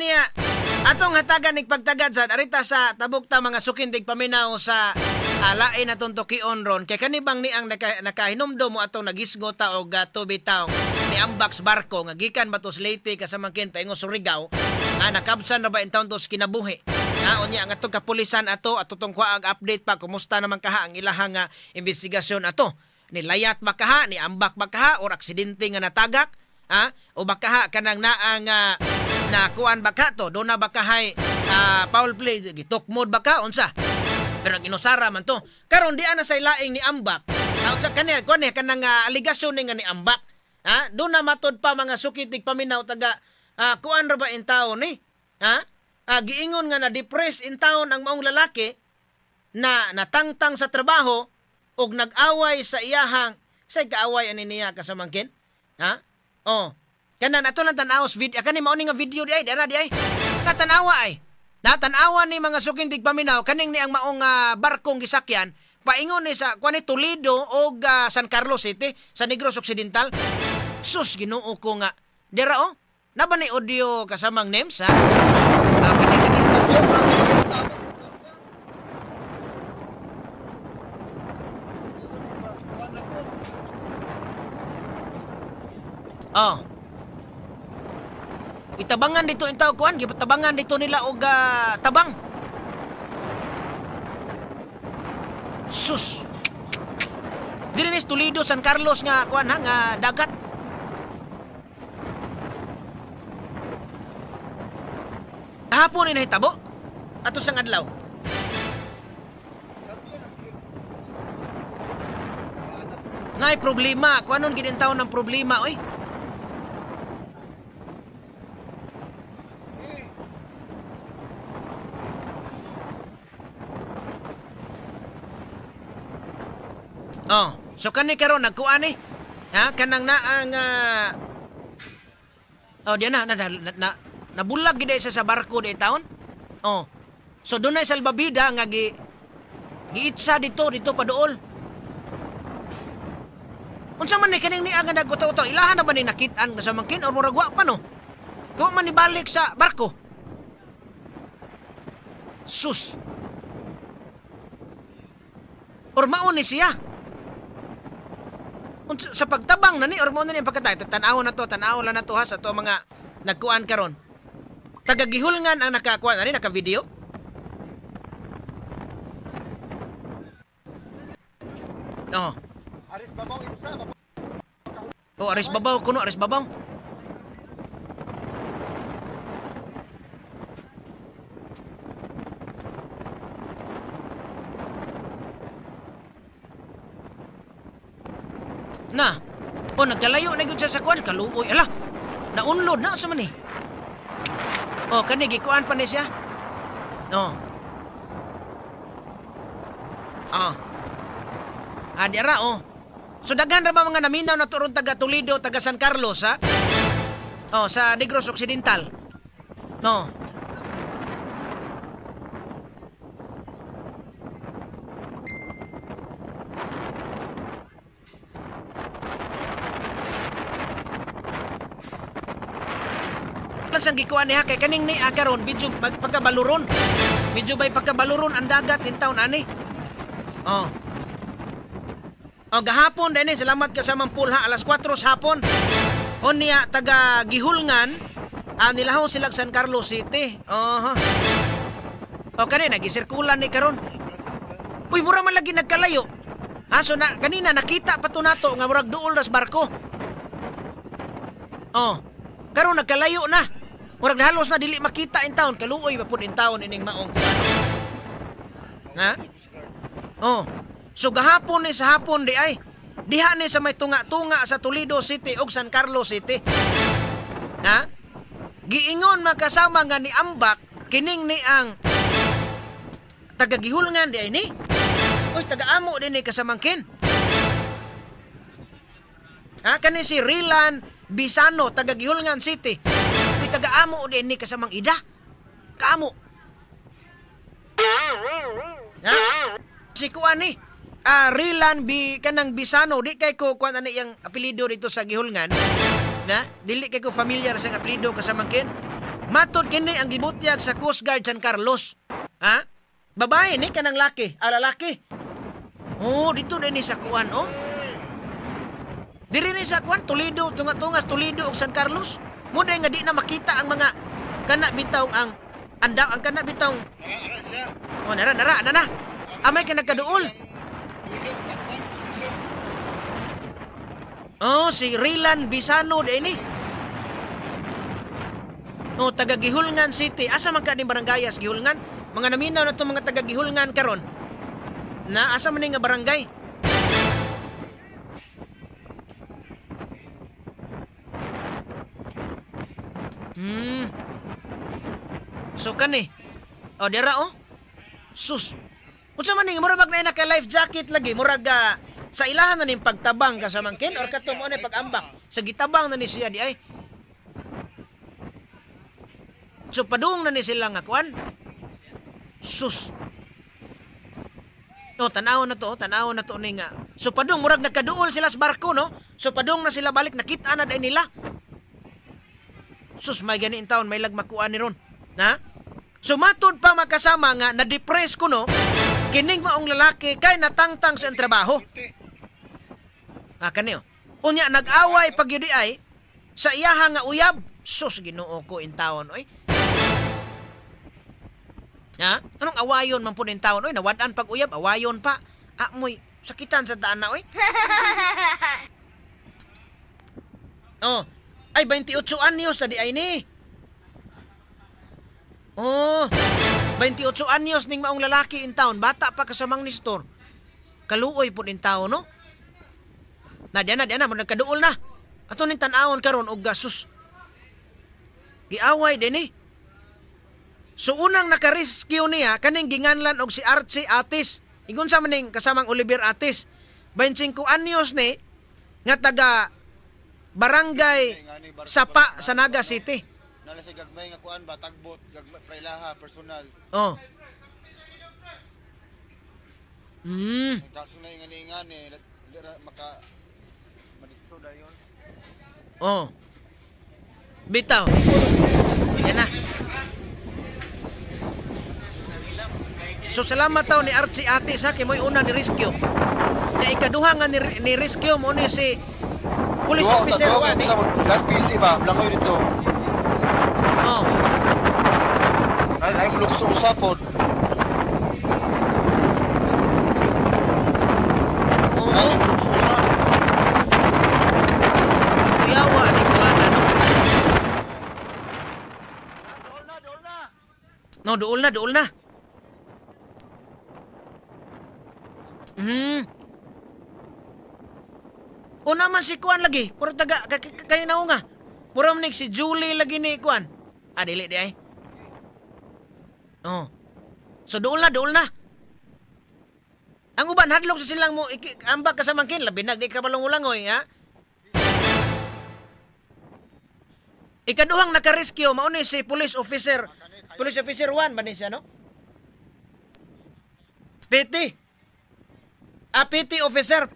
Unya, atong hatagan nig pagtagad sad arita sa tabok ta mga sukindig paminaw sa lain natong tukion ron kay kanibang ni ang nakahinumdom mo atong nagisgo ta og tubi taong ni ambak sa barko nga gikan ba to sa Leyte kasamangkin paingon Surigao nga nakabsan na ba intawon to sa kinabuhi. Na unya ang atong kapulisan ato ato tong kuha ang update pa kumusta naman kaha ang ilahang investigasyon ato. Nilayat ba kaha, ni ambak ba kaha or aksidente nga natagak? Ha? O baka ha kanang naa nga na kuan ba ka to? Do na ba kahay foul play gitukmod ba ka unsa? Pero ang inusara man to. Karon di ana sa ilaing ni ambak. Ha, unsa kani kuan ni kanang aligasyon ni nga ni ambak. Ha? Do na matod pa mga sukitig paminaw taga kuan ra ba in taon ni? Ha? Giingon nga na depressed in taon ang maong lalaki na natangtang sa trabaho og nag-away sa iyahang say kaaway ani niya kasamangkin, ha? Oh, kanan ato lang tan-aw sa video kani mao ni nga video di ay dara di ay katanawa ay natanawa ni mga sukindig paminaw kaning ni ang maong barkong gisakyan paingon ni sa kuan ni Toledo og San Carlos City sa Negros Occidental. Sus, Ginoo ko nga dira oh na ba ni audio kasamang names ha? Kani kani. Oh. Itabangan dito in tao kuan, gipatabangan dito nila og tabang. Sus. Diri ni Toledo, San Carlos nga kuan ha nga dagat. Hapon ni nahitabo. Ato sang adlaw. Nay problema, kuanon gid taon ng problema oy. Oh, so kani karon nagkuan ni. Ha, kanang naa nga oh, diyan na na, na, na nabulag gid sa barko di taon. Oh. So dunay salbabida nga gi giitsa dito dito paduol. Unsa man ni kaning niya nga nagutaw-utaw, ilahan na ba ni nakit-an sa mangkin or murag wa pa no? Ko man nibalik sa barko. Sus. Or mao ni siya. Unsa sa pagtabang na ni or mao na ni ang pagkatay, tan-awon na to, tan-awon lang na to ha sa to mga nagkuan karon. Tagagihulngan ang nakakuan ani naka-video. Oh. Aris babaw itsa, babaw. Oh, aris babaw kuno, aris babaw. Na. Oh, nagkalayo na gyud siya sa kuan, kaluoy. Ala. Naunlod na sa man ni. Oh, kani gikuan pa ni siya. Oh. Ah. Ah, di ara oh. So daghan ra ba mga naminaw na turon taga Toledo, taga San Carlos ha? Oh, sa Negros Occidental. No. Lang sang gikuan niya kay kaning ni karon medyo pagkabaluron. Medyo bay pagkabaluron ang dagat in town ani. Oh. Oh, gahapon din eh. Salamat ka sa Mampulha. Alas 4 sa hapon. O niya, taga Gihulngan, nilaho sila San Carlos City. Oho. O kani, nagisirkulan ni karon. Uy, mura man lagi nagkalayo. Ha, so na, kanina nakita pa to nato nga murag duol ras barko. Oh. Karon nagkalayo na. Murag halos na dili makita in town. Kaluoy ba pud in town ining maong ano. Ha? Oh. So gahapon ni sa hapon di ay. Diha ni sa may tunga-tunga sa Toledo City ug San Carlos City. Ha? Giingon makasama nga ni ambak kining ni ang tagagihulngan di ay ni. Uy, taga-amo din ni kasamangkin. Ha, kani si Rilan Bisano, taga Gihulngan City. Uy, taga-amo din ni kasamang ida. Kaamo. Ha? Si kuan ni. Rilan bi kanang Bisano, di kay ko kuan ani yang apelyido dito sa Gihulngan. Na, dili kay ko familiar sa apelyido kasamangkin. Matod kini ang gibutyag sa Coast Guard San Carlos. Ha? Babae ni kanang laki, ah, lalaki. Oh, dito din ni sa kuan, oh. Diri ni sa kuan Toledo, tunga-tungas Toledo ug San Carlos. Mo nga di na makita ang mga kana bitaw ang anda ang kana bitaw. Nara, ara siya. Oh, nara nara na na. Amay ka nagkaduol. Ang dulog, takwan, sumsum. Oh, si Rilan Bisano di ini. Oh, taga Gihulngan City. Asa man ka ni barangayas Gihulngan? Mga naminaw na itong mga taga Gihulngan karon. Na asa man ni nga barangay? So kani. Oh, dira oh. Sus. Unsa man ni murag na naka life jacket lagi, murag sa ilahan na ning pagtabang ka sa mangkin or kato mo na pag-ambak. Sa gitabang na ni siya di ay. So padung na ni sila nga kuan. Sus. No, tanaw na to, oh, tanaw na to ni nga. So padung murag nagkaduol sila sa barko, no? So padung na sila balik, nakita na dahil nila. Sus, may gani in taon, may lagmakuan ni ron. Na? So matud pa makasama nga na-depress ko no, kining maong lalaki kay natangtang sa iyang trabaho. Ah, kani oh. Unya nag-away pag yun di ay sa iyaha nga uyab. Sus, Ginoo ko in taon oy. Ha? Anong awayon man po in taon oy? Nawad-an pag uyab, awayon pa. Amoy, sakitan sa daan na oy. Oh, ay 28 anyos sa di ay ni. Oh, 28 anyos ning maong lalaki in town, bata pa kasamang ni store. Kaluoy po in town, no? Na diyan na, diyan na, mo nagkaduol na. Ato ning tan-awon karon og gasus. Giaway din eh. So unang nakarescue niya kaning ginganlan og si Archie Atis. Ingon sa maning kasamang Oliver Atis. 25 anyos ni nga taga Barangay Sapa sa Naga City. Nala siya gagmay nga kuan ba, tagbot, gagmay, prailaha, personal. Oh. Kaso na ingani-ingani, di ra maka malikso dayon. Oh. Bitaw. Yan na. So salamat taw ni Archie Atis ha kay mo'y una ni rescue. Na ikaduha nga ni rescue mo ni si police Duha, officer duha, one, eh. sa last PC ba, langoy dito. Oh. Ay, ay mulukso usapod. Oo. Ay, mulukso usap. Kuyawa ni kuana no. Dool na, dool na. No, duol na, duol na. Una man si Kuan lagi, puro taga kay naunga. Puro man si Julie lagi ni Kuan. Ah, dili di ay. Oh. So duol na, duol na. Ang uban hadlok sa silang mo ambak ka sa mangkin, labi nag di ka palungulangoy, ha? Ikaduhang naka-rescue mao ni si police officer 1 ba ni siya, no? PT. Ah, PT officer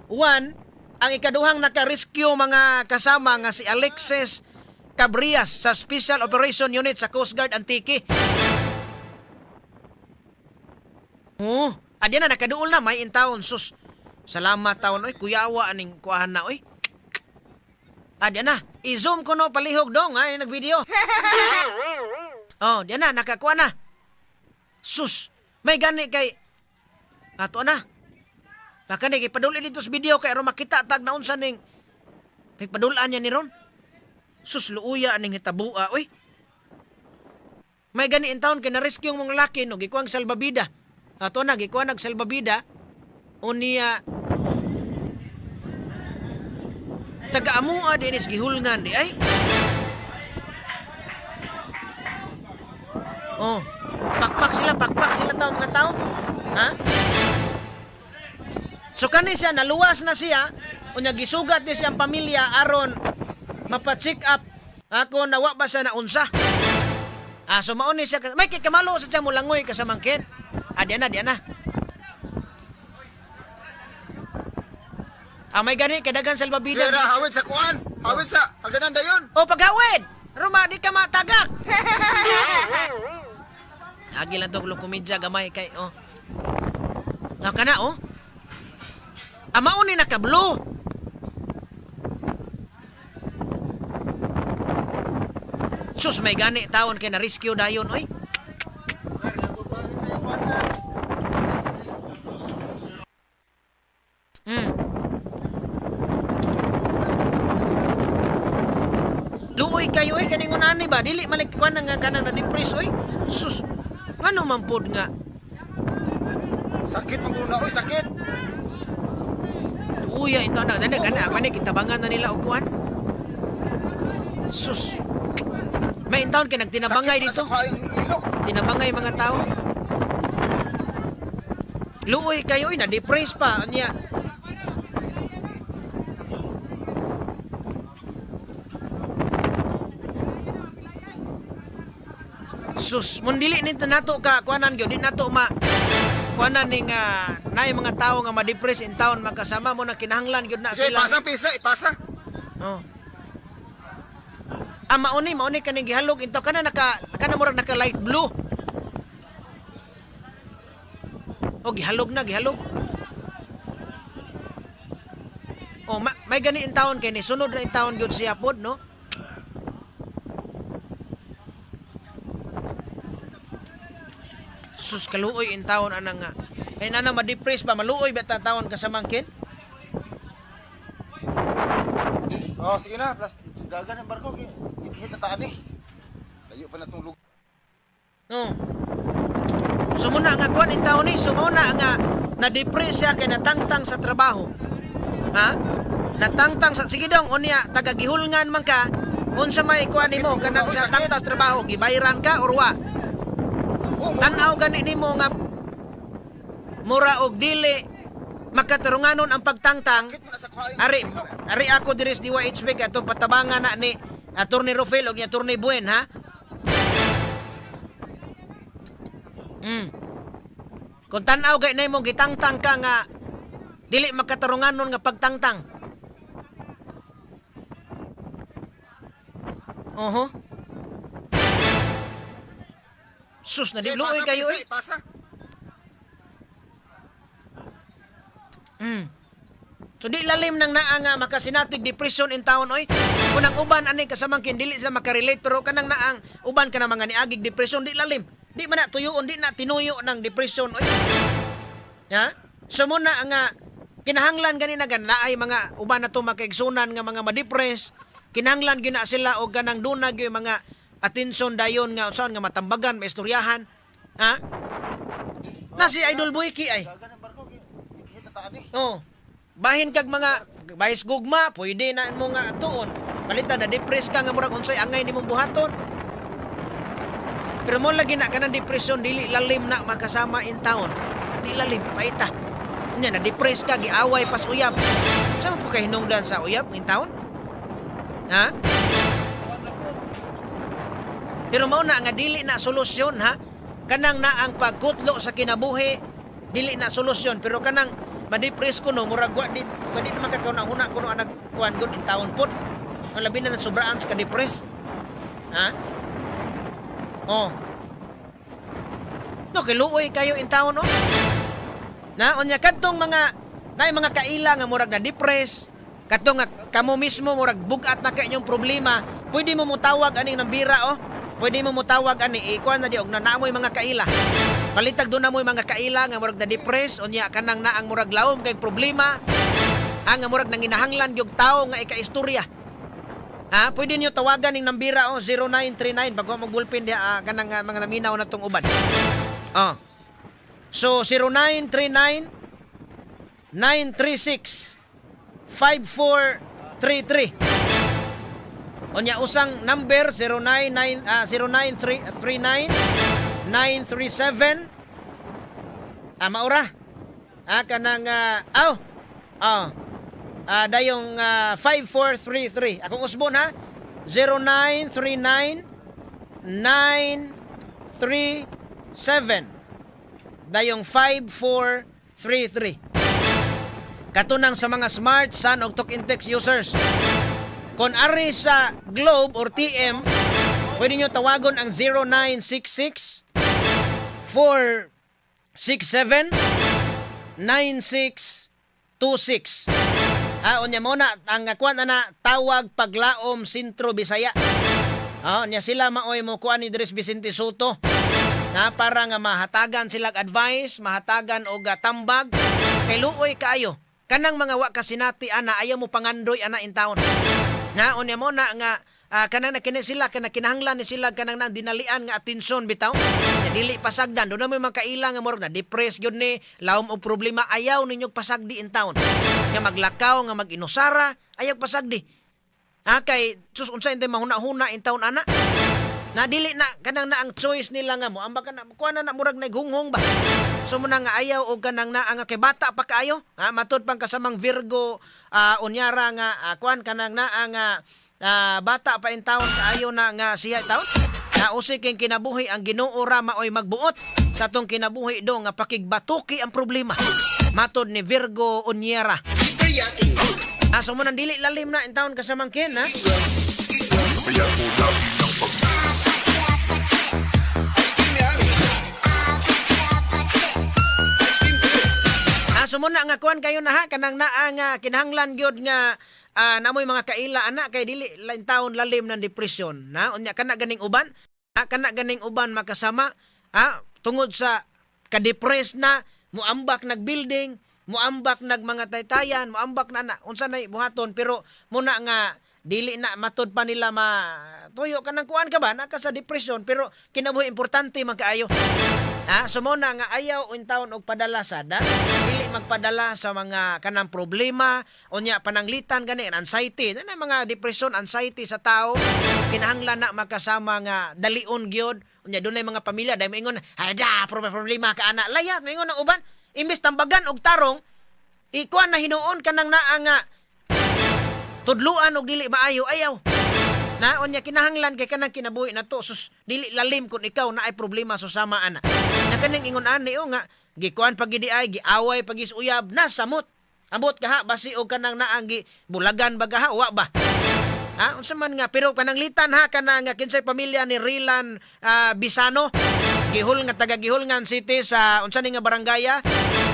1 ang ikaduhang naka-rescue mga kasama nga si Alexis Cabrias sa Special Operation Unit sa Coast Guard Antique. Oh, adya na nakaduol na may in town sus. Salamat taon oy, kuyawa aning kuahan na oy. Adya na, i-zoom ko no palihog dong ay nagvideo. Oh, diyan na nakakuha na. Sus, may gani kay ato na. Baka ni ipadul dito sa video kay aron makita tag naunsa ning may padulaan niya ni ron. Sus, luuya aning hitabua oy. May gani in town kay na-rescue ang mga laki no gikuang salbabida. Ato na gikuha nag salbabida unya taga amua dinis gihulngan di ay. Oh, pakpak sila tao mga tao. Ha? So kani siya naluwas na siya unya gisugat ni siyang pamilya aron mapa-check up ako nawa ba siya naunsa. Ah, so mao ni siya may kay kamalo sa siya mulangoy kasamangkin. Ah, diyan na, diyan na. Ah, may gani kay daghan salbabida. Dira, hawid sa kuan. Hawid sa hagdanan dayon. O paghawid! Ruma, di ka ma... Agi lang to komedya gamay kay oh. Na kana oh. Amao ni naka-blue. Sus, may gani tawon kay na rescue dayon oy. Luoy kayo oy, kaning unani ba dili malik kuan nga kanang na-depress oy. Sus. Ngano man pod nga Sakit man na oy, sakit. Uya ito na dali kana kani kitabangan na nila og kuan. Sus. May intawon kay nagtinabangay Sakit man dito. sa kuha yung ilok. Tinabangay mga tao. Luoy kayo oy, na-depress pa anya. Sus, mundili nito nato ka kuanan gyud, di nato ma kuanan ning naay mga tawo nga ma-depress in town magkasama mo na kinahanglan gyud na Sige, sila. ipasa pisa, ipasa. Oh. Ah, mauni, mauni kaning gihalog into kana naka kana murag naka light blue. Oh, gihalog na, gihalog. Oh, may gani in town kay ni sunod na in town gyud siya pod, no? Sus, kaluoy in town anang nga. Kay nana ma-depress ba maluoy ba ta taon kasamangkin? Oh, sige na, plus dagan ang barko. Hit na taan eh. Layo pa na tong lugar. No. Sumuna nga kuan in taon ni, sumuna nga na-depress siya kay natangtang sa trabaho. Ha? Natangtang sa, sige dong unya taga gihulngan man ka, unsa may kuan nimo kanang sa tangtang sa trabaho, gibayran ka or wa? Oh, Tan-aw gani nimo nga mura og dili makatarunganon ang pagtangtang. Sakit man na sa kuha yung Ari, ilok. ari ako diri sa DYHB kay atong patabangan na ni Attorney Rofel og ni Attorney Buen, ha. Kung tan-aw gay nimo gitangtang ka nga dili makatarunganon nga pagtangtang. Oho. Sus, Sige, nadibluoy ipasa, kayo pisa, eh. Ipasa. So di lalim nang naa nga makasinatig depression in town oy. Kung ang uban ani kasamangkin dili sila makarelate pero kanang naang uban ka na mga niagig depression di lalim. Di man na tuyuon, di na tinuyo ng depression oy. Ha? So muna nga kinahanglan gani na gan naay mga uban na to makaigsunan nga mga ma-depress. Kinahanglan gyud na sila og kanang duna gyud mga atensyon dayon nga unsaon nga matambagan, maistoryahan. Ha? Na si Idol Boyki ay. Dagan ang barko. Hit na taan eh. Oh. Bahin kag mga bahis gugma, pwede na mo nga tuon. Palitan na depress ka nga murag unsay angay nimong buhaton. Pero mo lagi na kanang depression dili lalim na makasama in town. Di lalim paita. Nya na depress ka giaway pas uyab. Sa mo po kay hinungdan sa uyab in town? Ha? Pero mao na nga dili na solusyon ha. Kanang na ang pagkutlo sa kinabuhi dili na solusyon pero kanang ma-depress ko no murag wa di pwede naman ka kauna-huna kuno ang nagkuan good in town pod. Ang labi na sobraan sa ka-depress. Ha? Oh. No, kiluoy kayo in town oh. Na unya kadtong mga naay mga kaila nga murag na depress, kadtong nga kamo mismo murag bugat na kay inyong problema, pwede mo mutawag aning nambira oh. Pwede mo mutawag ani ikuan na di og na naamoy mga kaila. Palitag do na mo'y mga kaila nga murag na depress unya kanang naang murag laom kay problema. Ang nga murag nanginahanglan gyud tawo nga ikaistorya. Ha, pwede niyo tawagan ning nambira oh 0939 bago mag bullpen diha kanang mga naminaw na tong uban. Oh. So 0939 936 5433. Unya usang number 099 0939 937 maura. Kanang aw. Ah. Dayong 5433. Akong usbon ha. 0939 937 dayong 5433. Katunang sa mga Smart, Sun og Talk and Text users. Kung ari sa Globe or TM, pwede nyo tawagon ang 0966 467 9626. Unya mo na ang kuan ana, Tawag Paglaom Sentro Bisaya. Unya sila maoy mo kuan ni Dres Vicente Soto. Na para nga mahatagan sila og advice, mahatagan og tambag kay luoy kaayo. Kanang mga wa kasinati ana, ayaw mo pangandoy ana in town. Na unya mo na nga kanang na kini sila kana kinahanglan ni sila kanang na dinalian nga atensyon bitaw. Nya dili pasagdan, do na mo makaila nga murag na depressed gyud ni, laom og problema, ayaw ninyo pasagdi in town. Nga maglakaw, nga mag-inusara, ayaw pasagdi. Ha, kay sus, unsa intay mahuna-huna in town ana? Na dili na kanang na ang choice nila nga mo ambak na kuan na, na murag naghunghong ba. So mo na nga ayaw og kanang naa nga kay bata pa kaayo, ha, matud pang kasamang Virgo unyara nga kuan kanang naa nga bata pa in town kaayo na nga siya taon. Na usik king kinabuhi, ang Ginoo ra maoy magbuot sa atong kinabuhi do nga pakigbatuki ang problema. Matod ni Virgo Unyera. So mo nang dili lalim na in town, kasamang Ken, ha? Kaya ko lagi ng pag So muna nga kuan kayo na ha, kanang naa nga kinahanglan gyud nga namoy mga kaila ana kay dili in taon lalim ng depression na. Unya kana ganing uban, kana ganing uban makasama, tungod sa kadepress na, muambak nagbuilding, muambak nag mga taytayan, muambak na na unsa nay buhaton, pero muna nga dili na matod pa nila ma tuyo kanang kuan ka ba na ka sa depression, pero kinabuhi importante man kaayo. So mo na nga ayaw intawon og padala sa da. Dili magpadala sa mga kanang problema, unya pananglitan gani anxiety, na mga depression, anxiety sa tao, kinahanglan na makasama nga dalion gyud. Unya dunay mga pamilya dahil moingon, "Ay da, problema ka ana." Layat moingon ang uban, imbes tambagan og tarong, ikuan na hinuon kanang naa nga tudluan og dili maayo, ayaw. Na unya kinahanglan kay kanang kinabuhi na to, sus, dili lalim kung ikaw na ay problema sa sama ana. Na kaning ingon ani o nga gikuan pag gidi ay giaway pag uyab na samot. Ambot ka ha, basi og kanang naang gi bulagan ba ka ha, wa ba? Ha, unsa man nga pero pananglitan ha, kana nga kinsay pamilya ni Rilan Bisano. Gihul nga taga Gihulngan City sa unsa ni nga barangaya.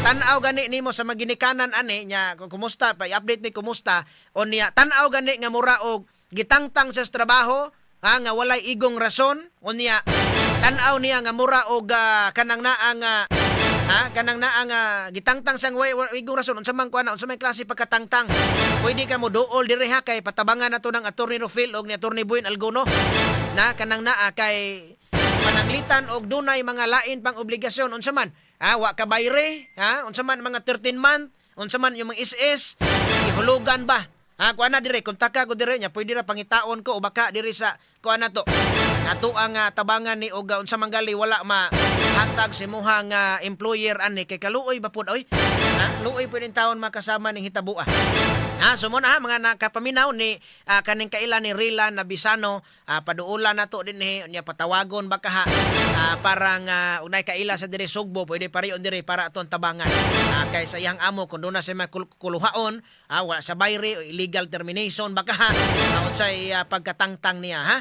Tan-aw gani nimo sa maginikanan ani nya kung kumusta pa, i-update ni kumusta o niya, tan-aw gani nga mura og gitangtang sa trabaho ha, nga walay igong rason. Unya tan-aw niya nga mura og kanang naa nga ha, kanang naa nga gitangtang sang way igong rason, unsa man kuan, unsa man klase pagkatangtang. Pwede ka mo duol diri ha, kay patabangan nato ng Attorney Rofil og ni Attorney Buin Alguno na kanang naa kay pananglitan og dunay mga lain pang obligasyon, unsa man ha, wa ka bayre ha, unsa man mga 13 month, unsa man yung mga SS gihulugan ba ha. Kuan na dire, kontaka ko dire nya, pwede ra pangitaon ko o baka diri sa kuan na to ato ang tabangan ni og unsa man gali wala ma hatag sa imuha nga employer ani kay kaluoy ba pud oy ha, luoy pud taon makasama ning hitabua ha. So mo na ha, mga nakapaminaw ni kaning kaila ni Rila Nabisano, paduolan nato dinhi, unya patawagon baka ha, para nga unay kaila sa dire Sugbo, pwede pareon dire para aton tabangan. Kay sa iyang amo kung doon na siya kuluhaon, wala sa bayre o illegal termination baka ha, unsay pagkatangtang niya ha.